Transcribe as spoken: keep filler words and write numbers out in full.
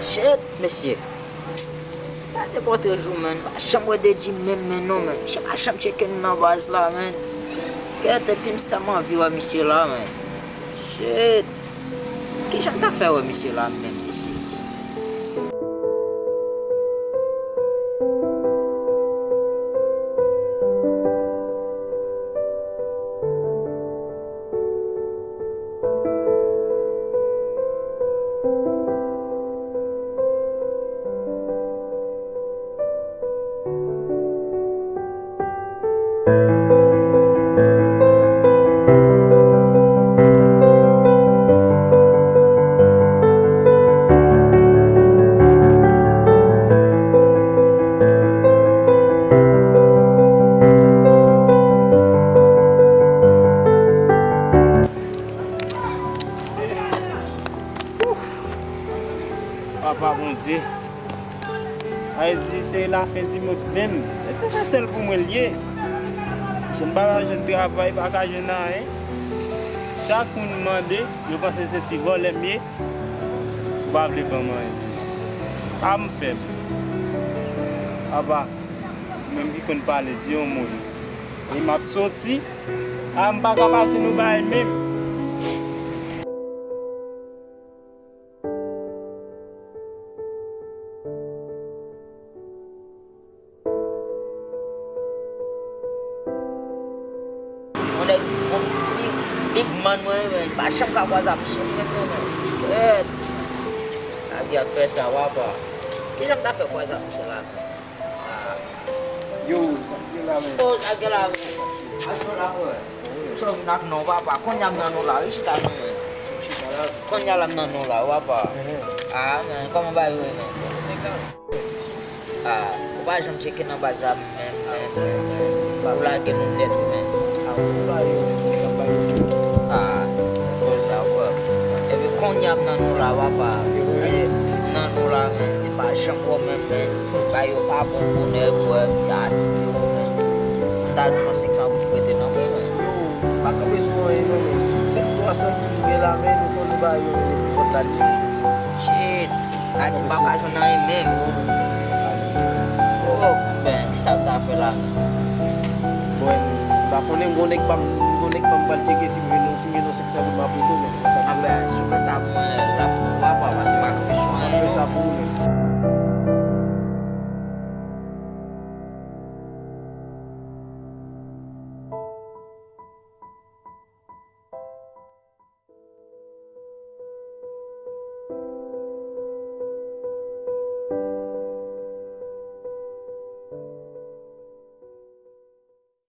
Shit, mesye. Gade pòtre Jou, man. Pa janm wè Dedji menm, men non, man. Misye pa janm tcheke nou nan baz la, man. Kèt, epi m si tèlman anvi wè misye la, man. Shit. Kijan m ta fè wè misye la, menm, mesye? Se, ouf, Papa Bondye. Sa vle di se lafen di mond menm. Èske se sèl pou mwen l ye? Jèn pa ka jwenn travay, pa ka jwenn anyen. Chak moun m mande, yo panse se ti vòlè m ye. Ou pa vle ban m anyen. A m fèb. Papa, ou menm ki konn pale, di yon mo. E m ap soti. A m pa ka pase nou bay menm. Yon nèg, yon big, big man mwen, men pa janm ka kwaze ak misye, mwen, mwen, mwen. Kèt. Lavi a k fè sa, papa. Kijan m ta fè kwaze ak misye la, men? Ah. Yo, sa k gen la, men? Oh, sa k gen la, men? Aksyon la, frè. Sa w vin ak non, papa. Kounye a m nan non la, wi, chita non, men. Chita la. Kounye a la m nan non la, wi, papa. Ah, men, kòman bagay yo ye, men? Ah, ou pa janm tcheke nan baz la, men, men, men, men. Ou lage nou nèt, wi, men. Ah, ou pa yo, ou pa yo. Ah, bon sa, frè. Epi kounye a m nan non la, papa. E, m nan non la, men, di pa janm wè w menm, men. Bagay yo pa bon pou nèg, frè, m ta asepte yo, men. M ta jwenn yon senk san goud prete nan men, men. Yo, pa kanpe sou anyen, non, men. Se twa san goud m gen la, men, nou konn nou ba yo, men, epi vòt la, li. Shit. A di m pa ka jwenn anyen menm. Oh, ben, kisa m ta fè la menm? Bon, m pa konnen, m gon nèg pa m, m gon nèg pa m pral tcheke si m jwenn, si m jwenn yon senk san goud m ap prete w, men. Ah ben, si w fè sa pou mwen, la pou mwen, papa, paske m pa kanpe sou anyen, non. Fè sa pou ou menm.